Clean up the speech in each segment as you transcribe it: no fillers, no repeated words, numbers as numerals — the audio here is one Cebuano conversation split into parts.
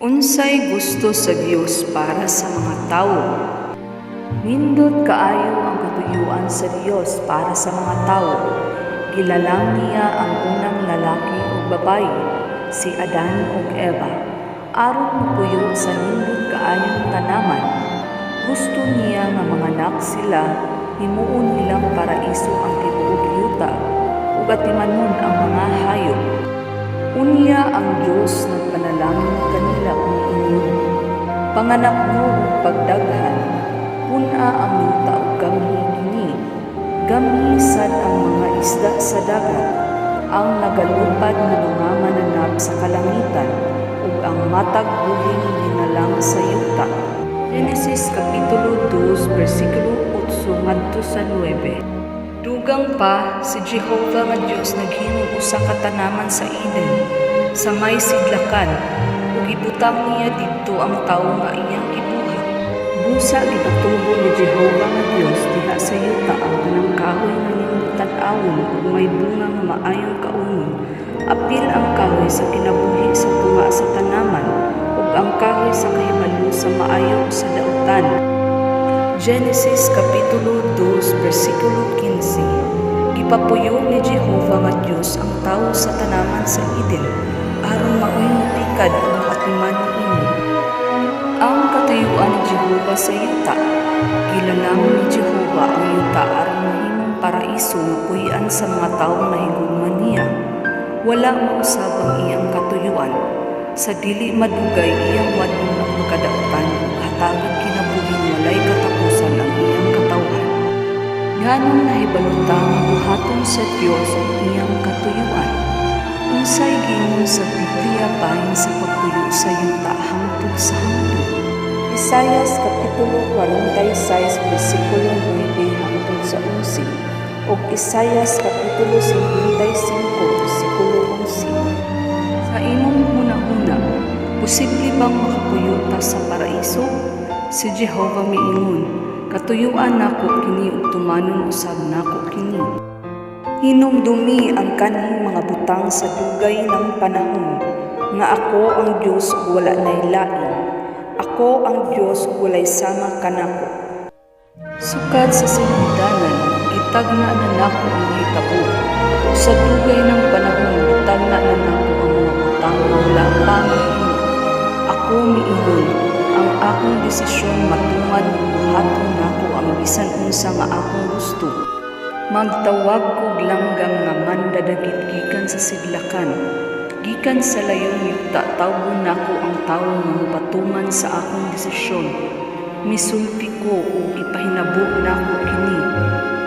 Unsay gusto sa Dios para sa mga tawo? Nindot kaayo ang katuyuan sa Dios para sa mga tawo. Gilalang niya ang unang lalaki ug babaye, si Adan ug Eva, aron mopuyo sa nindot kaayong tanaman. Gusto niya nga manganak sila, himuon nilang paraiso ang tibuok yuta ug atimanon ang mga hayop. Unya ang Dios nagpanalangin kanila ug miingon, "Panganak mo ug pagdaghan, pun-a ang yuta ug gamhi kini. Gamhi sad ang mga isda sa dagat, ang nagalupad nga mga mananap sa kalangitan, ug ang matag buhing linalang sa yuta." Genesis kapitulo 2 bersikulo 8 ngadto sa 9. Dugang pa, si Jehova nga Dios naghimo usa ka tanaman sa Eden sa may sidlakan ug gibutang niya didto ang tawo nga iyang gibuhat. Busa gipatubo ni Jehova nga Dios diha sa yuta ang tanang kahoy nga nindot tan-awon ug may bunga nga maayong kaunon, apil ang kahoy sa kinabuhi sa tunga sa tanaman ug ang kahoy sa kahibalo sa maayo ug sa dautan. Genesis kapitulo 2 bersikulo 15. Gipapuyo ni Jehova nga Dios ang tawo sa tanaman sa Eden aron maoy mopikad ug moatiman niini. Ang katuyuan ni Jehova sa yuta. Gilalang ni Jehova ang yuta aron mahimong paraiso nga puy-an sa mga tawong nahigugma niya. Wala mausab ang iyang katuyuan. Sa dili madugay, iyang wad-on ang pagkadautan ug hatagan kinabuhing walay katapusan ang iyang katawhan. Nganong nahibalo ta nga buhaton sa Dios ang iyang katuyuan? Unsay giingon sa Biblia bahin sa pagpuyo sa yuta hangtod sa hangtod? Isayas kapitulo 46 bersikulo 9 hangtod sa 11 ug Isayas kapitulo 55 bersikulo 11. Sa imong hunahuna, posible bang makapuyo ta sa paraiso? Si Jehova miingon, "Katuyuan nako kini ug tumanon usab nako kini." Hinumdumi ang kanhing mga butang sa dugay ng panahon, nga ako ang Dios ug wala nay lain. Ako ang Dios ug walay sama kanako. Sukad sa sinugdanan, gitagna na nako ang mahitabo. Ug sa dugay ng panahon, gitagna na nako ang mga butang nga wala pa mahimo. Ako miingon, "Ang akong desisyon matungad ug buhaton nako ang bisan unsa nga akong gusto. Magtawag kog langgam nga mandadagit gikan sa sidlakan. Gikan sa layong yuta, tawgon nako ang tawo nga mopatuman sa akong desisyon. Misulti ko ug ipahinabo nako kini.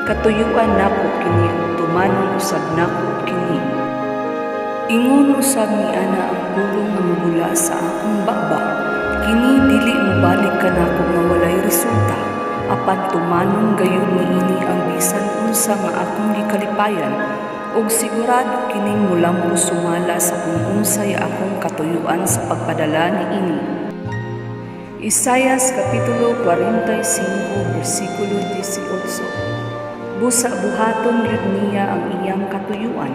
Katuyuan nako kini ug tumanon usab nako kini. Ingon usab niana ang pulong nga mobula sa akong baba, "Kini dili mobalik kanako nga walay resulta, apan tumanon gayud niini ang bisan unsa nga akong gikalipayan, ug sigurado kining molambo sumala sa kung unsay akong katuyuan sa pagpadala niini." Isayas kapitulo 45 bersikulo 18. Busa buhaton gyud niya ang iyang katuyuan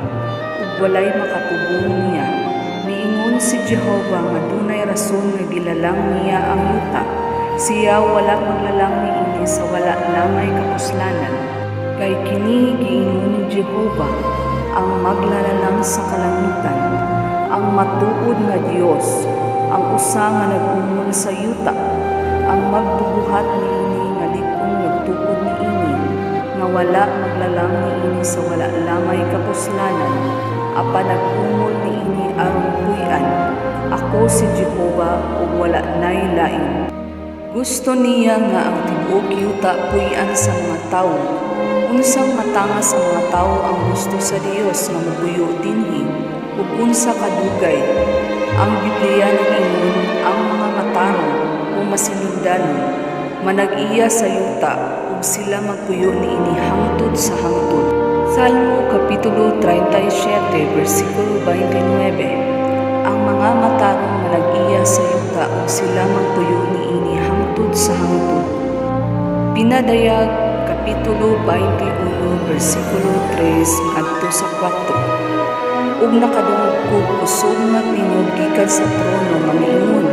ug walay makapugong niya. Miingon si Jehova nga dunay rason nga gilalang niya ang yuta. Siya wala maglalang niini sa wala lamay kapuslanan. Kay kini giingon ni Jehova, ang maglalalang sa kalangitan, ang matuod nga Dios, ang usa nga nag-ungol sa yuta, ang magbubuhat niini nga lig-on nagtukod niini, nga wala maglalang niini sa wala lamay kapuslanan, apan nag-ungol niini aron puy-an. Ako si Jehova ug wala nay lain. Gusto niya nga ang tibuok yuta puy-an sa mga tawo. Unsang matanga sa mga tawo ang gusto sa Dios nga mopuyo dinhi ug unsa kadugay? Ang Biblia nag-ingon ang mga matarong o masinugdanon manag-iya sa yuta ug sila magpuyo niini hangtod sa hangtod. Salmo kapitulo 37 bersikulo 29. Ang mga matarong manag-iya sa yuta ug sila magpuyo niini hangtod sa hangtod. Pinadayag kapitulo 21 bersikulo 3 ngadto sa 4. Ug nakadungog ko kusog nga tingog gikan sa trono nga miingon,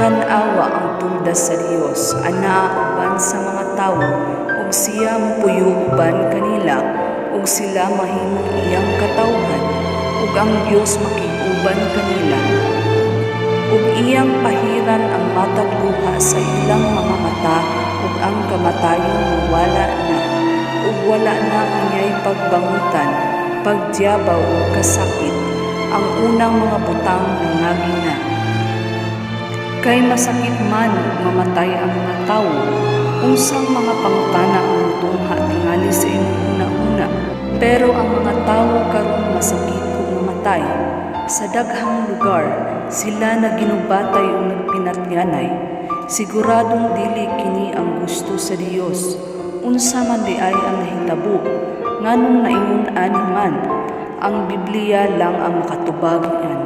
Tan-awa ang tolda sa Dios anaa uban sa mga tawo ug siya mopuyo uban kanila ug sila mahimong iyang katawhan ug ang Dios makig-uban kanila. Ug iyang pahiran ang matag luha sa ilang mga mata ug ang kamatayon mawala na ug wala na unyay pagbangutan, pagdiyabaw ug kasakit. Ang unang mga butang nangagi na. Kay masakit man ug mamatay ang mga tawo, unsang mga pangutana ang mutungha tingali sa imong huna-huna? Pero ang mga tawo karon masakit ug mamatay. Sa daghang lugar, sila naginubatay ug nagpinatyanay. Siguradong dili kini ang gusto sa Dios. Unsa man diay ang nahitabo? Nganong naingon ani man? Ang Biblia lang ang makatubag niani.